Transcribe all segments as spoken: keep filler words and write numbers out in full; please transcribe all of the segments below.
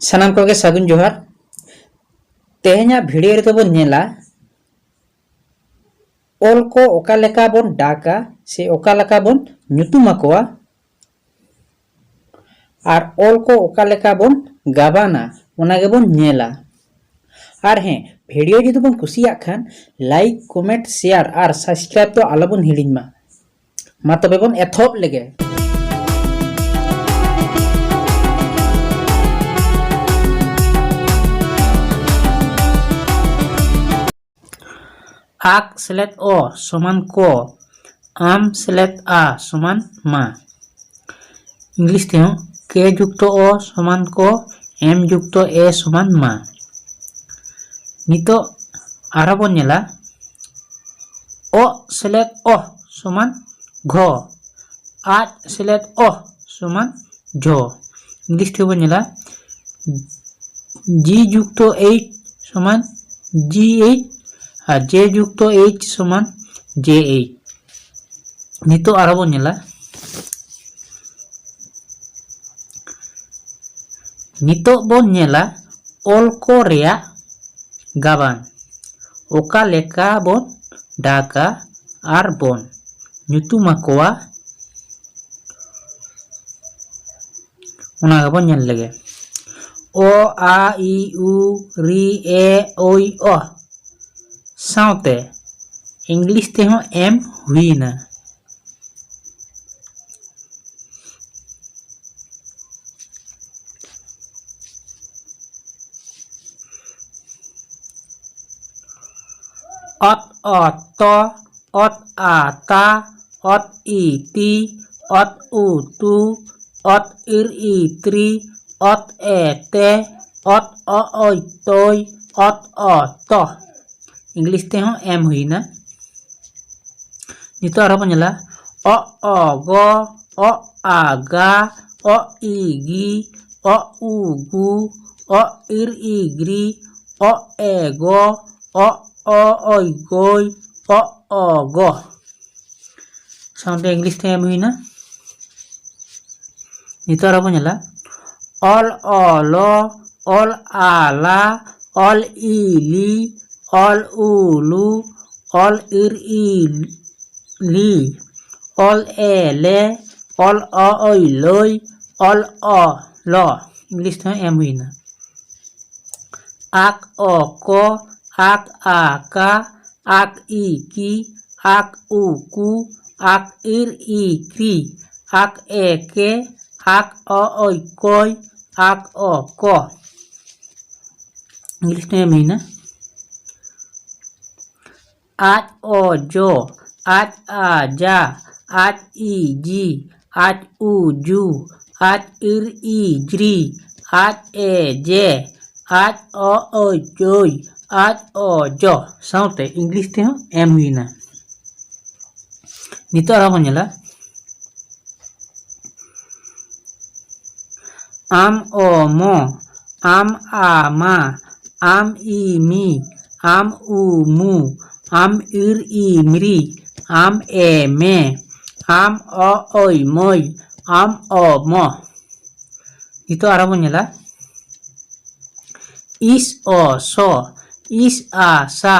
ᱥᱟᱱᱟᱢ ᱠᱚᱜᱮ ᱥᱟᱹᱜᱩᱱ ᱡᱚᱦᱟᱨ᱾ ᱛᱮᱦᱮᱧᱟᱜ ᱵᱷᱤᱰᱤᱭᱳ ᱨᱮᱫᱚ ᱵᱚᱱ ᱧᱮᱞᱟ ᱚᱞ ᱠᱚ ᱚᱠᱟ ᱞᱮᱠᱟ ᱵᱚᱱ ᱰᱟᱠᱟ ᱥᱮ ᱚᱠᱟ ᱞᱮᱠᱟ ᱵᱚᱱ ᱧᱩᱛᱩᱢ ᱟᱠᱚᱣᱟ, ᱟᱨ ᱚᱞ ᱠᱚ ᱚᱠᱟ ᱞᱮᱠᱟ ᱵᱚᱱ ᱜᱟᱵᱟᱱᱟ, ᱚᱱᱟ ᱜᱮᱵᱚᱱ ᱧᱮᱞᱟ᱾ ᱟᱨ ᱦᱮᱸ, ᱵᱷᱤᱰᱤᱭᱳ ᱡᱩᱫᱤ ᱵᱚᱱ ᱠᱩᱥᱤᱭᱟᱜ ᱠᱷᱟᱱ, ᱞᱟᱭᱤᱠ, ᱠᱚᱢᱮᱱᱴ, ᱥᱮᱭᱟᱨ ᱟᱨ ᱥᱟᱵᱥᱠᱨᱟᱭᱤᱵ ᱫᱚ ᱟᱞᱚᱵᱚᱱ ᱦᱤᱲᱤᱧ ᱢᱟ᱾ ᱢᱟ ᱛᱚᱵᱮ ᱵᱚᱱ ᱮᱛᱚᱦᱚᱵ ᱞᱮᱜᱮ᱾ ᱟᱠ ᱥᱮᱞᱮᱫ ᱚ ᱥᱚᱢᱟᱱ ᱠᱚ, ᱟᱢ ᱥᱮᱞᱮᱫ ᱟ ᱥᱚᱢᱟᱱ ᱢᱟ᱾ ᱤᱝᱞᱤᱥ ᱛᱮᱦᱚᱸ ᱠᱮ ᱡᱩᱠᱛᱚ ᱚ ᱥᱚᱢᱟᱱ ᱠᱚ, ᱮᱢ ᱡᱩᱠᱛᱚ ᱮ ᱥᱚᱢᱟᱱ ᱢᱟ᱾ ᱱᱤᱛᱚᱜ ᱟᱨᱦᱚᱸ ᱵᱚᱱ ᱧᱮᱞᱟ, ᱚᱜ ᱥᱮᱞᱮᱫ ᱚᱦ ᱥᱚᱢᱟᱱ ᱜᱷᱚ, ᱟᱡ ᱥᱮᱞᱮᱫ ᱚᱦ ᱥᱚᱢᱟᱱ ᱡᱷᱚ᱾ ᱤᱝᱞᱤᱥ ᱛᱮᱵᱚᱱ ᱧᱮᱞᱟ, ᱡᱤ ᱡᱩᱠᱛᱚ ᱮᱭᱤᱪ ᱥᱚᱢᱟᱱ ᱡᱤ ᱮᱭᱤᱪ ᱟᱨ ᱡᱮ ᱡᱩᱠᱛᱚ ᱮᱭᱤᱪ ᱥᱚᱢᱟᱱ ᱡᱮ ᱮᱭᱤᱪ᱾ ᱱᱤᱛᱚᱜ ᱟᱨᱦᱚᱸ ᱵᱚᱱ ᱧᱮᱞᱟ, ᱱᱤᱛᱚᱜ ᱵᱚᱱ ᱧᱮᱞᱟ ᱚᱞ ᱠᱚ ᱨᱮᱭᱟᱜ ᱜᱟᱵᱟᱱ, ᱚᱠᱟ ᱞᱮᱠᱟ ᱵᱚᱱ ᱰᱟᱠᱟ ᱟᱨ ᱵᱚᱱ ᱧᱩᱛᱩᱢ ᱟᱠᱚᱣᱟ, ᱚᱱᱟ ᱜᱮᱵᱚᱱ ᱧᱮᱞ ᱞᱮᱜᱮ᱾ ᱚ, ᱟ, ᱤ, ᱩ, ᱨᱤ, ᱮ, ᱳᱭ, ᱚ ᱥᱟᱶᱛᱮ ᱤᱝᱞᱤᱥ ᱛᱮᱦᱚᱸ ᱮᱢ ᱦᱩᱭᱱᱟ᱾ ᱚᱛ ᱚ ᱛᱚ, ᱚᱛ ᱟ ᱛᱟ, ᱚᱛ ᱤ ᱛᱤ, ᱚᱛ ᱩ ᱛᱩ, ᱚᱛ ᱤᱨ ᱤ ᱛᱨᱤ, ᱚᱛ ᱮ ᱛᱮ, ᱚᱛ ᱚ ᱚᱭ ᱛᱚᱭ, ᱚᱛ ᱚ ᱛᱚ᱾ ᱤᱝᱞᱤᱥ ᱛᱮᱦᱚᱸ ᱮᱢ ᱦᱩᱭᱱᱟ᱾ ᱱᱤᱛᱚᱜ ᱟᱨᱦᱚᱸ ᱵᱚᱱ ᱧᱮᱞᱟ, ᱚ ᱚ ᱜᱚ, ᱚ ᱟ ᱜᱟ, ᱚ ᱤ ᱜᱤ, ᱚ ᱩ ᱜᱩ, ᱚ ᱤᱨ ᱤ ᱜᱨᱤ, ᱚ ᱮ ᱜᱚ, ᱚ ᱚ ᱚᱭ ᱜᱚᱭ, ᱚ ᱚ ᱜᱚ᱾ ᱥᱟᱶᱛᱮ ᱤᱝᱞᱤᱥ ᱛᱮ ᱮᱢ ᱦᱩᱭᱱᱟ᱾ ᱱᱤᱛᱚᱜ ᱟᱨᱦᱚᱸ ᱵᱚᱱ ᱧᱮᱞᱟ, ᱚᱞ ᱚᱞᱚ, ᱚᱞ ᱟᱞᱟ, ᱚᱞ ᱤᱞᱤ, ᱚᱞ ᱩᱞᱩ, ᱚᱞ ᱤᱨ ᱤᱞᱤ, ᱚᱞ ᱮᱞᱮ, ᱚᱞ ᱚ ᱳᱭ ᱞᱳᱭ, ᱚᱞ ᱚ ᱞᱚ᱾ ᱤᱝᱞᱤᱥ ᱛᱮᱦᱚᱸ ᱮᱢ ᱦᱩᱭᱱᱟ᱾ ᱟᱠ ᱚ ᱠᱚ, ᱟᱠ ᱟ ᱠᱟ, ᱟᱠ ᱤ ᱠᱤ, ᱟᱠ ᱩ ᱠᱩ, ᱟᱠ ᱤᱨ ᱤ ᱠᱨᱤ, ᱟᱠ ᱮ ᱠᱮ, ᱟᱠ ᱚ ᱳᱭ ᱠᱚᱭ, ᱟᱠ ᱚ ᱠᱚ᱾ ᱤᱝᱞᱤᱥ ᱛᱮ ᱮᱢ ᱦᱩᱭᱱᱟ᱾ ᱟᱡ ᱚ ᱡᱚ, ᱟᱡ ᱟ ᱡᱟ, ᱟᱡ ᱤ ᱡᱤ, ᱟᱡ ᱩ ᱡᱩ, ᱟᱡ ᱤᱨ ᱤ ᱡᱨᱤ, ᱟᱡ ᱮ ᱡᱮ, ᱟᱡ ᱚ ᱳᱭ ᱪᱳᱭ, ᱟᱡ ᱚ ᱡᱚ ᱥᱟᱶᱛᱮ ᱤᱝᱞᱤᱥ ᱛᱮᱦᱚᱸ ᱮᱢ ᱦᱩᱭᱱᱟ᱾ ᱱᱤᱛᱚᱜ ᱟᱨᱦᱚᱸ ᱵᱚᱱ ᱧᱮᱞᱟ, ᱟᱢ ᱚ ᱢᱚ, ᱟᱢ ᱟ ᱢᱟ, ᱟᱢ ᱤ ᱢᱤ, ᱟᱢ ᱩ ᱢᱩ, ᱟᱢ ᱤᱨ ᱤ ᱢᱨᱤ, ᱟᱢ ᱮ ᱢᱮ, ᱟᱢ ᱚ ᱳᱭ ᱢᱳᱭ, ᱟᱢ ᱚ ᱢᱚ᱾ ᱱᱤᱛᱚᱜ ᱟᱨᱦᱚᱸ ᱵᱚᱱ ᱧᱮᱞᱟ, ᱤᱥ ᱚ ᱥᱚ, ᱤᱥ ᱟ ᱥᱟ,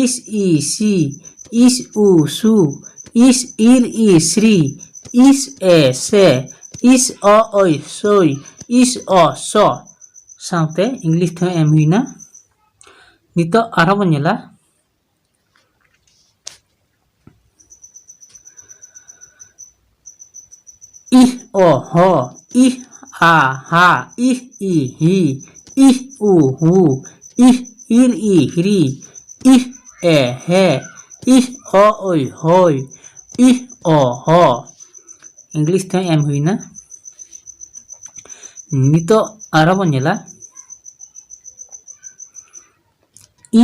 ᱤᱥ ᱤ ᱥᱤ, ᱤᱥ ᱩ ᱥᱩ, ᱤᱥ ᱤᱨ ᱤ ᱥᱨᱤ, ᱤᱥ ᱮ ᱥᱮ, ᱤᱥ ᱚ ᱳᱭ ᱥᱳᱭ, ᱤᱥ ᱚ ᱥᱚ ᱥᱟᱶᱛᱮ ᱤᱝᱞᱤᱥ ᱛᱮᱦᱚᱸ ᱮᱢ ᱦᱩᱭᱱᱟ᱾ ᱱᱤᱛᱚᱜ ᱟᱨᱦᱚᱸ ᱵᱚᱱ ᱧᱮᱞᱟ, ᱤᱦ ᱚ ᱦᱚ, ᱤᱦ ᱟ ᱦᱟ, ᱤᱦ ᱤ ᱦᱤ, ᱤᱦ ᱩ ᱦᱩ, ᱤᱦ ᱤᱨ ᱤ ᱦᱨᱤ, ᱤᱦ ᱮ ᱦᱮ, ᱤᱦ ᱚ ᱳᱭ ᱦᱳᱭ, ᱤᱦ ᱚ ᱦᱚ᱾ ᱤᱝᱞᱤᱥ ᱛᱮᱦᱚᱸ ᱮᱢ ᱦᱩᱭᱱᱟ᱾ ᱱᱤᱛᱚᱜ ᱟᱨᱦᱚᱸ ᱵᱚᱱ ᱧᱮᱞᱟ,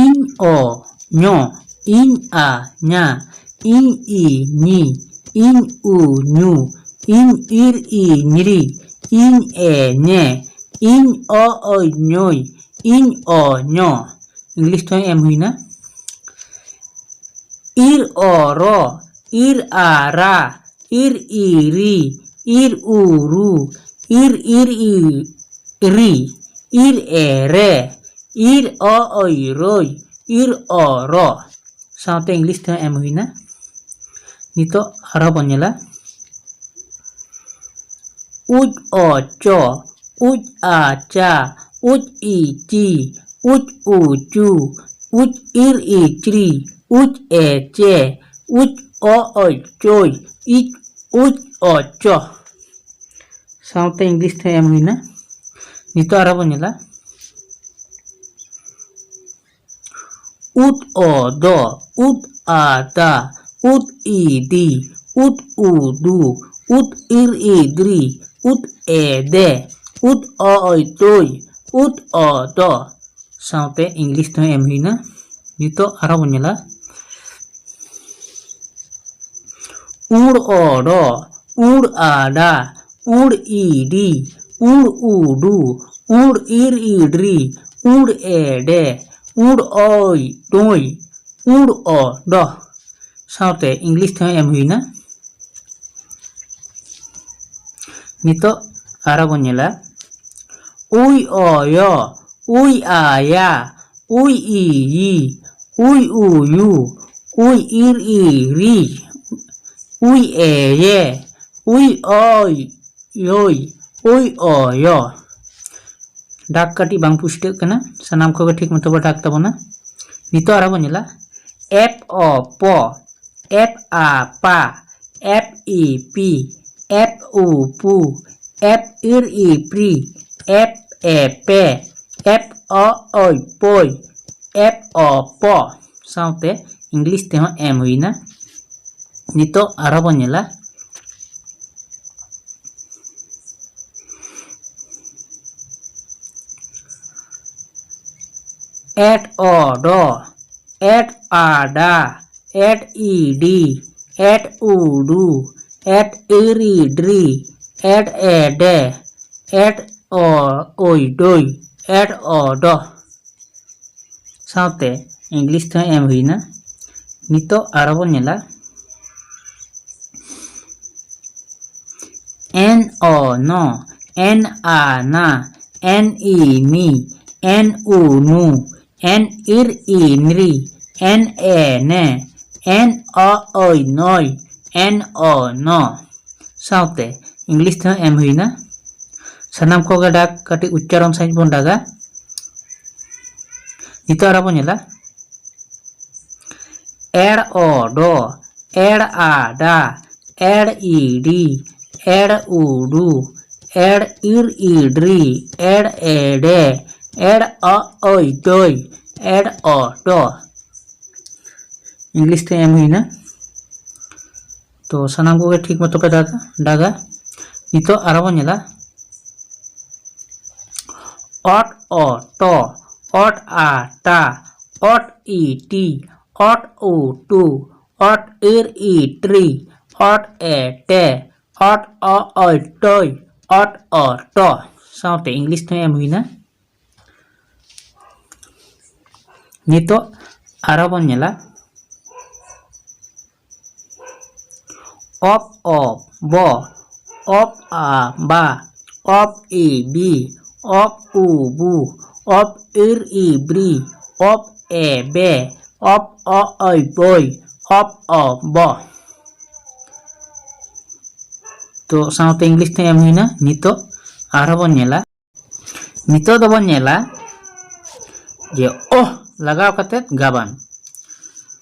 ᱤᱧ ᱚ ᱧᱚ, ᱤᱧ ᱟ ᱧᱟ, ᱤᱧ ᱤ ᱧᱤ, ᱤᱧ ᱩ ᱧᱩ, ᱤᱧ ᱤᱨ ᱤ ᱧᱨᱤ, ᱤᱧ ᱮ ᱧᱮ, ᱤᱧ ᱚ ᱳᱭ ᱧᱳᱭ, ᱤᱧ ᱚ ᱧᱚ᱾ ᱤᱝᱞᱤᱥ ᱛᱮᱦᱚᱸ ᱮᱢ ᱦᱩᱭᱱᱟ᱾ ᱤᱨ ᱚ ᱨᱚ, ᱤᱨ ᱟ ᱨᱟ, ᱤᱨ ᱤ ᱨᱤ, ᱤᱨ ᱩ ᱨᱩ, ᱤᱨ ᱤᱨ ᱤ ᱨᱤ, ᱤᱨ ᱮ ᱨᱮ, ᱤᱨ ᱚ ᱚᱭ ᱨᱚᱭ, ᱤᱨ ᱚ ᱨᱚ᱾ ᱥᱟᱶᱛᱮ ᱤᱝᱞᱤᱥ ᱛᱮᱦᱚᱸ ᱮᱢ ᱦᱩᱭᱱᱟ᱾ ᱱᱤᱛᱚᱜ ᱟᱨᱦᱚᱸ ᱵᱚᱱ ᱧᱮᱞᱟ᱾ ᱩᱡ ᱚ ᱪᱚ, ᱩᱡ ᱟ ᱪᱟ, ᱩᱡ ᱤ ᱪᱤ, ᱩᱡ ᱩ ᱪᱩ, ᱩᱡ ᱤᱨ ᱤ ᱪᱨᱤ, ᱩᱡ ᱮ ᱪᱮ, ᱩᱡ ᱚ ᱚᱭ ᱪᱚᱭ, ᱤᱡ ᱩᱡ ᱚ ᱪᱚ᱾ ᱥᱟᱶᱛᱮ ᱤᱝᱞᱤᱥ ᱛᱮ ᱮᱢ ᱦᱩᱭᱱᱟ᱾ ᱱᱤᱛᱚᱜ ᱟᱨᱦᱚᱸ ᱵᱚᱱ ᱧᱮᱞᱟ᱾ ᱩᱫ ᱚ ᱫᱚ, ᱩᱫ ᱟ ᱫᱟ, ᱩᱫ ᱤ ᱫᱤ, ᱩᱫ ᱩ ᱫᱩ, ᱩᱫ ᱤᱨ ᱤ ᱫᱨᱤ, ᱩᱫ ᱮ ᱫᱮ, ᱩᱫ ᱚ ᱚᱭ ᱛᱳᱭ, ᱩᱫ ᱚ ᱫᱚ᱾ ᱥᱟᱶᱛᱮ ᱤᱝᱞᱤᱥ ᱛᱮᱦᱚᱸ ᱮᱢ ᱦᱩᱭᱱᱟ᱾ ᱱᱤᱛᱚᱜ ᱟᱨᱦᱚᱸ ᱵᱚᱱ ᱧᱮᱞᱟ᱾ ᱩᱲ ᱚ ᱰᱚ, ᱩᱲ ᱟ ᱰᱟ, ᱩᱲ ᱤ ᱰᱤ, ᱩᱲ ᱩ ᱰᱩ, ᱩᱲ ᱤᱨ ᱤ ᱰᱨᱤ, ᱩᱲ ᱮ ᱰᱮ, ᱩᱲ ᱚᱭ ᱰᱚᱭ, ᱩᱲ ᱚ ᱰᱚ᱾ ᱥᱟᱶᱛᱮ ᱤᱝᱞᱤᱥ ᱛᱮᱦᱚᱸ ᱮᱢ ᱦᱩᱭᱱᱟ᱾ ᱱᱤᱛᱚᱜ ᱟᱨᱦᱚᱸ ᱵᱚᱱ ᱧᱮᱞᱟ᱾ ᱩᱭ ᱚ ᱭᱚ, ᱩᱭ ᱟ ᱭᱟ, ᱩᱭ ᱤ ᱭᱤ, ᱩᱭ ᱩ ᱭᱩ, ᱩᱭ ᱤᱨ ᱤ ᱨᱤ, ᱩᱭ ᱮ ᱭᱮ, ᱩᱭ ᱚᱭ ᱭᱳᱭ, ᱩᱭ ᱚ ᱭᱚ᱾ ᱰᱟᱠ ᱠᱟᱹᱴᱤᱡ ᱵᱟᱝ ᱯᱩᱥᱴᱟᱹᱜ ᱠᱟᱱᱟ, ᱥᱟᱱᱟᱢ ᱠᱚᱜᱮ ᱴᱷᱤᱠ ᱢᱚᱛᱚ ᱵᱚ ᱰᱟᱠ ᱛᱟᱵᱚᱱᱟ᱾ ᱱᱤᱛᱚᱜ ᱟᱨᱦᱚᱸ ᱵᱚᱱ ᱧᱮᱞᱟ᱾ ᱮᱯ ᱚ ᱯᱚ, ᱮᱯ ᱟ ᱯᱟ, ᱮᱯ ᱤ ᱯᱤ, ᱮᱯ ᱩ ᱯᱩ, ᱮᱯ ᱤᱨ ᱤ ᱯᱨᱤ, ᱮᱯ ᱮ ᱯᱮ, ᱮᱯ ᱚ ᱚᱭ ᱯᱚᱭ, ᱮᱯ ᱚ ᱯᱚ᱾ ᱥᱟᱶᱛᱮ ᱤᱝᱞᱤᱥ ᱛᱮᱦᱚᱸ ᱮᱢ ᱦᱩᱭᱱᱟ᱾ ᱱᱤᱛᱚᱜ ᱟᱨᱦᱚᱸ ᱵᱚᱱ ᱧᱮᱞᱟ᱾ ᱮᱴ ᱚ ᱰᱚ, ᱮᱴ ᱟ ᱰᱟ, ᱮᱴ ᱤ ᱰᱤ, ᱮᱴ ᱩ ᱰᱩ, ᱮᱴ ᱤᱨ ᱤ ᱰᱨᱤ, ᱮᱴ ᱮ ᱰᱮ, ᱮᱴ ᱚ ᱳᱭ ᱰᱳᱭ, ᱮᱴ ᱚ ᱰᱚ᱾ ᱥᱟᱶᱛᱮ ᱤᱝᱞᱤᱥ ᱛᱮᱦᱚᱸ ᱮᱢ ᱦᱩᱭᱱᱟ᱾ ᱱᱤᱛᱚᱜ ᱟᱨᱦᱚᱸ ᱵᱚᱱ ᱧᱮᱞᱟ᱾ ᱮᱱ ᱚ ᱱᱚ, ᱮᱱ ᱟ ᱱᱟ, ᱮᱱ ᱤ ᱱᱤ, ᱮᱱ ᱩ ᱱᱩ, ᱮᱱ ᱤᱨ ᱤ ᱱᱨᱤ, ᱮᱱ ᱮ ᱱᱮ, ᱮᱱ ᱚ ᱚᱭ ᱱᱚᱭ, ᱮᱱ ᱚ ᱱᱚ᱾ ᱥᱟᱶᱛᱮ ᱤᱝᱞᱤᱥ ᱛᱮᱦᱚᱸ ᱮᱢ ᱦᱩᱭᱱᱟ᱾ ᱥᱟᱱᱟᱢ ᱠᱚᱜᱮ ᱰᱟᱠ ᱠᱟᱹᱴᱤᱡ ᱩᱪᱪᱟᱨᱚᱱ ᱥᱟᱺᱦᱤᱡ ᱵᱚᱱ ᱰᱟᱜᱟ᱾ ᱱᱤᱛᱚᱜ ᱟᱨᱚ ᱵᱚᱱ ᱧᱮᱞᱟ, ᱮᱲ ᱚ ᱰᱚ, ᱮᱲ ᱟ ᱰᱟ, ᱮᱲ ᱤ ᱰᱤ, ᱮᱲ ᱩ ᱰᱩ, ᱮᱲ ᱤᱨ ᱤ ᱰᱨᱤ, ᱮᱲ ᱮ ᱰᱮ, ᱮᱲ ᱚ ᱚᱭ ᱰᱚᱭ, ᱮᱲ ᱚ ᱰᱚ᱾ ᱤᱝᱞᱤᱥ ᱛᱮ ᱮᱢ ᱦᱩᱭᱱᱟ᱾ ᱛᱚ ᱥᱟᱱᱟᱢ ᱠᱚᱜᱮ ᱴᱷᱤᱠ ᱢᱚᱛᱚ ᱯᱮ ᱰᱟᱜᱟ, ᱰᱟᱜᱟ᱾ ᱱᱤᱛᱚᱜ ᱟᱨᱚ ᱵᱚᱱ ᱧᱮᱞᱟ, ᱚᱴ ᱚ ᱴᱚ, ᱚᱴ ᱟ ᱴᱟ, ᱚᱴ ᱤ ᱴᱤ, ᱚᱴ ᱩ ᱴᱩ, ᱚᱴ ᱤᱨ ᱤ ᱴᱨᱤ, ᱚᱴ ᱮ ᱴᱮ, ᱚᱴ ᱚ ᱚᱭ ᱴᱚᱭ, ᱚᱴ ᱚ ᱴᱚ᱾ ᱥᱟᱶᱛᱮ ᱤᱝᱞᱤᱥ ᱛᱮᱦᱚᱸ ᱮᱢ ᱦᱩᱭᱱᱟ᱾ ᱱᱤᱛᱚᱜ ᱟᱨᱚ ᱵᱚᱱ ᱧᱮᱞᱟ, ᱚᱯ ᱚ ᱵᱚ, ᱚᱯ ᱟ ᱵᱟ, ᱚᱯ ᱤ ᱵᱤ, ᱚᱯ ᱩ ᱵᱩ, ᱚᱯ ᱤᱨ ᱤ ᱵᱨᱤ, ᱚᱯ ᱮ ᱵᱮ, ᱚᱯ ᱚ ᱚᱭ ᱵᱚᱭ, ᱚᱯ ᱚ ᱵᱚ᱾ ᱛᱚ ᱥᱟᱶᱛᱮ ᱤᱝᱞᱤᱥ ᱛᱮ ᱮᱢ ᱦᱩᱭᱱᱟ᱾ ᱱᱤᱛᱚᱜ ᱟᱨᱦᱚᱸ ᱵᱚᱱ ᱧᱮᱞᱟ, ᱱᱤᱛᱚᱜ ᱫᱚᱵᱚᱱ ᱧᱮᱞᱟ ᱡᱮ ᱚᱦ ᱞᱟᱜᱟᱣ ᱠᱟᱛᱮᱫ ᱜᱟᱵᱟᱱ᱾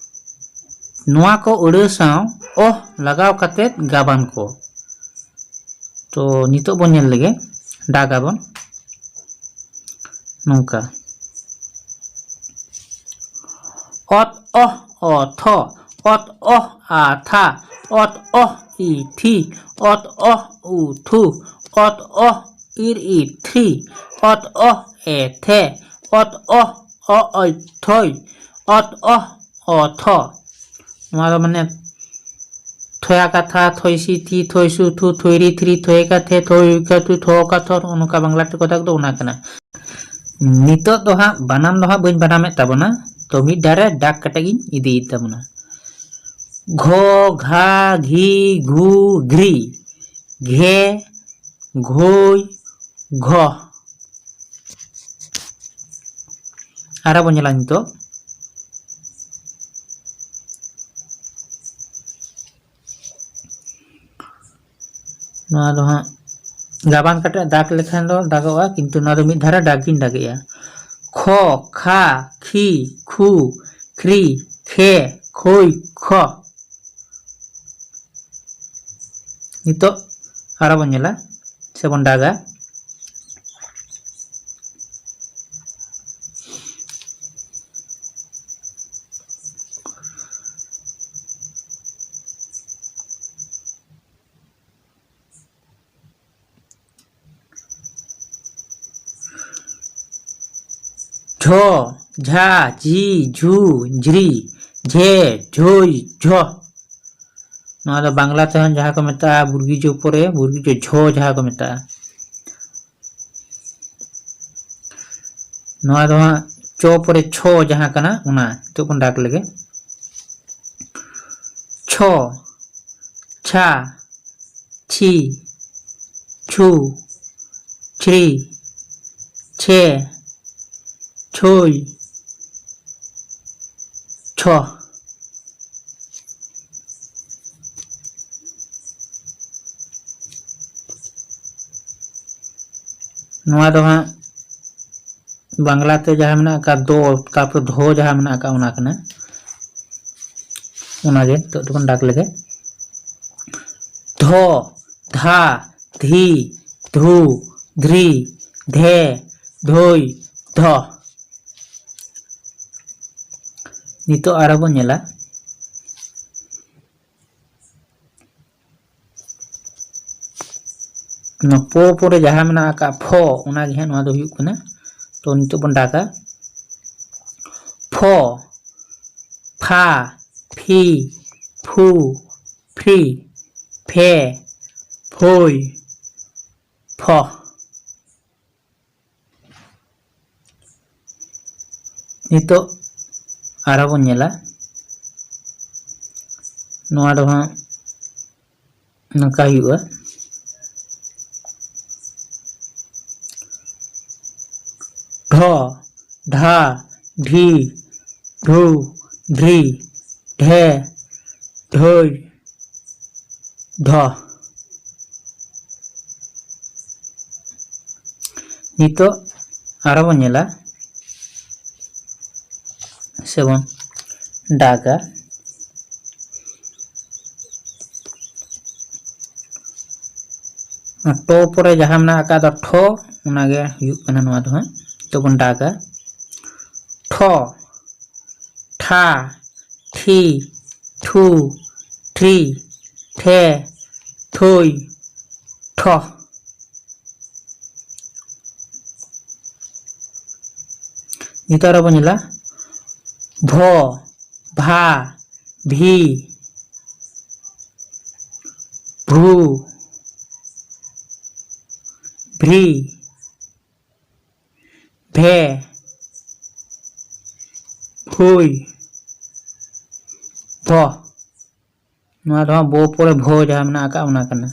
ᱱᱚᱣᱟ ᱠᱚ ᱟᱹᱲᱟᱹ ᱥᱟᱶ ᱚᱦ ᱞᱟᱜᱟᱣ ᱠᱟᱛᱮᱫ ᱜᱟᱵᱟᱱ ᱠᱚ᱾ ᱛᱚ ᱱᱤᱛᱚᱜ ᱵᱚᱱ ᱧᱮᱞ ᱞᱮᱜᱮ, ᱰᱟᱜᱟᱵᱚᱱ ᱱᱚᱝᱠᱟ᱾ ᱚᱛ ᱚᱦ ᱚ ᱛᱷᱚ, ᱚᱛ ᱚᱦ ᱟ ᱛᱷᱟ, ᱚᱛ ᱚᱦ ᱤ ᱛᱷᱤ, ᱚᱛ ᱚᱦ ᱩ ᱛᱷᱩ, ᱚᱛ ᱚᱦ ᱤᱨ ᱤ ᱛᱷᱨᱤ, ᱚᱛ ᱚᱦ ᱮ ᱛᱷᱮ, ᱚᱛ ᱚᱦ ᱚ ᱚᱭ ᱛᱷᱚᱭ, ᱚᱛ ᱚᱦ ᱚ ᱛᱷᱚ᱾ ᱱᱚᱣᱟ ᱫᱚ ᱢᱟᱱᱮ ᱛᱷᱚᱭᱟ ᱠᱟᱛᱷᱟ, ᱛᱷᱚᱭᱥᱤ ᱛᱷᱤ, ᱛᱷᱚᱭᱥᱩ ᱛᱷᱩ, ᱛᱷᱚᱭᱨᱤ ᱛᱷᱨᱤ, ᱛᱷᱚᱭᱮ ᱠᱟᱛᱷᱮ, ᱛᱷᱚᱭ ᱠᱟᱛᱷᱩ, ᱛᱷᱚ ᱠᱟᱛᱷᱚᱨ, ᱱᱚᱜᱼᱚ ᱱᱚᱝᱠᱟ ᱵᱟᱝᱞᱟ ᱛᱮᱠᱚ ᱫᱟᱜᱽ ᱫᱚ, ᱚᱱᱟ ᱠᱟᱱᱟ᱾ ᱱᱤᱛᱚᱜ ᱫᱚ ᱦᱟᱸᱜ ᱵᱟᱱᱟᱢ ᱫᱚ ᱦᱟᱸᱜ ᱵᱟᱹᱧ ᱵᱟᱱᱟᱢᱮᱫ ᱛᱟᱵᱚᱱᱟ, ᱛᱚ ᱢᱤᱫ ᱫᱷᱟᱨᱮ ᱰᱟᱠ ᱠᱟᱛᱮ ᱜᱤᱧ ᱤᱫᱤᱭᱮᱫ ᱛᱟᱵᱚᱱᱟ᱾ ᱜᱷᱚ, ᱜᱷᱟ, ᱜᱷᱤ, ᱜᱷᱩ, ᱜᱷᱨᱤ, ᱜᱷᱮ, ᱜᱷᱳᱭ, ᱜᱷᱚ᱾ ᱟᱨ ᱵᱚᱱ ᱧᱮᱞᱟ ᱱᱤᱛᱚᱜ᱾ ᱱᱚᱣᱟ ᱫᱚ ᱦᱟᱸᱜ ᱜᱟᱵᱟᱱ ᱠᱟᱛᱮ ᱫᱟᱜᱽ ᱞᱮᱠᱷᱟᱱ ᱫᱚ ᱫᱟᱜᱚᱜᱼᱟ, ᱠᱤᱱᱛᱩ ᱱᱚᱣᱟ ᱫᱚ ᱢᱤᱫ ᱫᱷᱟᱨᱮ ᱫᱟᱜᱽ ᱜᱤᱧ ᱫᱟᱜᱮᱜᱼᱟ᱾ ᱠᱷᱚ, ᱠᱷᱟ, ᱠᱷᱤ, ᱠᱷᱩ, ᱠᱷᱨᱤ, ᱠᱷᱮ, ᱠᱷᱳᱭ, ᱠᱷᱚ᱾ ᱱᱤᱛᱚᱜ ᱟᱨᱚ ᱵᱚᱱ ᱧᱮᱞᱟ ᱥᱮᱵᱚᱱ ᱫᱟᱜᱟ᱾ ᱡᱷᱚ, ᱡᱷᱟ, ᱡᱷᱤ, ᱡᱷᱩ, ᱡᱷᱨᱤ, ᱡᱷᱮ, ᱡᱷᱳᱭ, ᱡᱷᱚ᱾ ᱱᱚᱣᱟ ᱫᱚ ᱵᱟᱝᱞᱟ ᱛᱮᱦᱚᱸ ᱡᱟᱦᱟᱸ ᱠᱚ ᱢᱮᱛᱟᱜᱼᱟ ᱵᱩᱨᱜᱤ ᱡᱚ ᱯᱚᱨᱮ ᱵᱩᱨᱜᱤ ᱡᱚ ᱡᱷᱚ ᱡᱟᱦᱟᱸ ᱠᱚ ᱢᱮᱛᱟᱜᱼᱟ᱾ ᱱᱚᱣᱟ ᱫᱚ ᱦᱟᱸᱜ ᱪᱚ ᱯᱚᱨᱮ ᱪᱷᱚ ᱡᱟᱦᱟᱸ ᱠᱟᱱᱟ, ᱚᱱᱟ ᱱᱤᱛᱚᱜ ᱵᱚᱱ ᱫᱟᱜᱽ ᱞᱮᱜᱮ᱾ ᱪᱷᱚ, ᱪᱷᱟ, ᱪᱷᱤ, ᱪᱷᱩ, ᱪᱷᱨᱤ, ᱪᱷᱮ, ᱪᱷᱳᱭ, ᱪᱷᱚ᱾ ᱱᱚᱣᱟ ᱫᱚ ᱦᱟᱸᱜ ᱵᱟᱝᱞᱟ ᱛᱮ ᱡᱟᱦᱟᱸ ᱢᱮᱱᱟᱜ ᱟᱠᱟᱫ ᱫᱚ, ᱛᱟᱨᱯᱚᱨ ᱫᱷᱚ ᱡᱟᱦᱟᱸ ᱢᱮᱱᱟᱜ ᱟᱠᱟᱫ, ᱚᱱᱟ ᱠᱟᱱᱟ᱾ ᱚᱱᱟᱜᱮ ᱱᱤᱛᱚᱜ ᱫᱚᱵᱚᱱ ᱫᱟᱜᱽ ᱞᱮᱜᱮ᱾ ᱫᱷᱚ, ᱫᱷᱟ, ᱫᱷᱤ, ᱫᱷᱩ, ᱫᱷᱨᱤ, ᱫᱷᱮ, ᱫᱷᱳᱭ, ᱫᱷᱚ᱾ ᱱᱤᱛᱚᱜ ᱟᱨᱚ ᱵᱚᱱ ᱧᱮᱞᱟ᱾ ᱱᱚᱣᱟ ᱯᱚ ᱯᱚᱨᱮ ᱡᱟᱦᱟᱸ ᱢᱮᱱᱟᱜ ᱟᱠᱟᱫ ᱯᱷᱚ, ᱚᱱᱟ ᱜᱮ ᱦᱟᱸᱜ ᱱᱚᱣᱟ ᱫᱚ ᱦᱩᱭᱩᱜ ᱠᱟᱱᱟ᱾ ᱛᱚ ᱱᱤᱛᱚᱜ ᱵᱚᱱ ᱫᱟᱜᱟ ᱯᱷᱚ, ᱯᱷᱟ, ᱯᱷᱤ, ᱯᱷᱩ, ᱯᱷᱨᱤ, ᱯᱷᱮ, ᱯᱷᱳᱭ, ᱯᱷᱚ᱾ ᱱᱤᱛᱚᱜ ᱟᱨᱦᱚᱸ ᱵᱚᱱ ᱧᱮᱞᱟ, ᱱᱚᱣᱟ ᱫᱚ ᱦᱟᱸᱜ ᱱᱚᱝᱠᱟ ᱦᱩᱭᱩᱜᱼᱟ᱾ ᱰᱷᱚ, ᱰᱷᱟ, ᱰᱷᱤ, ᱰᱷᱩ, ᱰᱷᱨᱤ, ᱰᱷᱮ, ᱰᱷᱚᱭ, ᱰᱷᱚ᱾ ᱱᱤᱛᱚᱜ ᱟᱨᱚ ᱵᱚᱱ ᱧᱮᱞᱟ ᱥᱮᱵᱚᱱ ᱰᱟᱠᱟ᱾ ᱚᱱᱟ ᱴᱚ ᱯᱚᱨᱮ ᱡᱟᱦᱟᱸ ᱢᱮᱱᱟᱜ ᱟᱠᱟᱫ ᱫᱚ ᱴᱷᱚ, ᱚᱱᱟᱜᱮ ᱦᱩᱭᱩᱜ ᱠᱟᱱᱟ ᱱᱚᱣᱟ ᱫᱚ ᱦᱟᱸᱜ᱾ ᱛᱚ ᱵᱚᱱ ᱰᱟᱠᱟ ᱴᱷᱚ, ᱴᱷᱟ, ᱴᱷᱤ, ᱴᱷᱩ, ᱴᱷᱨᱤ, ᱴᱷᱮ, ᱴᱷᱳᱭ, ᱴᱷᱚ᱾ ᱱᱤᱛᱚᱜ ᱟᱨᱚ ᱵᱚᱱ ᱧᱮᱞᱟ ᱵᱷᱚ, ᱵᱷᱟ, ᱵᱷᱤ, ᱵᱷᱩ, ᱵᱷᱨᱤ, ᱵᱷᱮ, ᱵᱷᱩᱭ, ᱵᱷᱚ᱾ ᱱᱚᱣᱟ ᱫᱚ ᱦᱟᱸᱜ ᱵᱚ ᱯᱚᱨᱮ ᱵᱷᱚ ᱡᱟᱦᱟᱸ ᱢᱮᱱᱟᱜ ᱟᱠᱟᱫ ᱚᱱᱟ ᱠᱟᱱᱟ᱾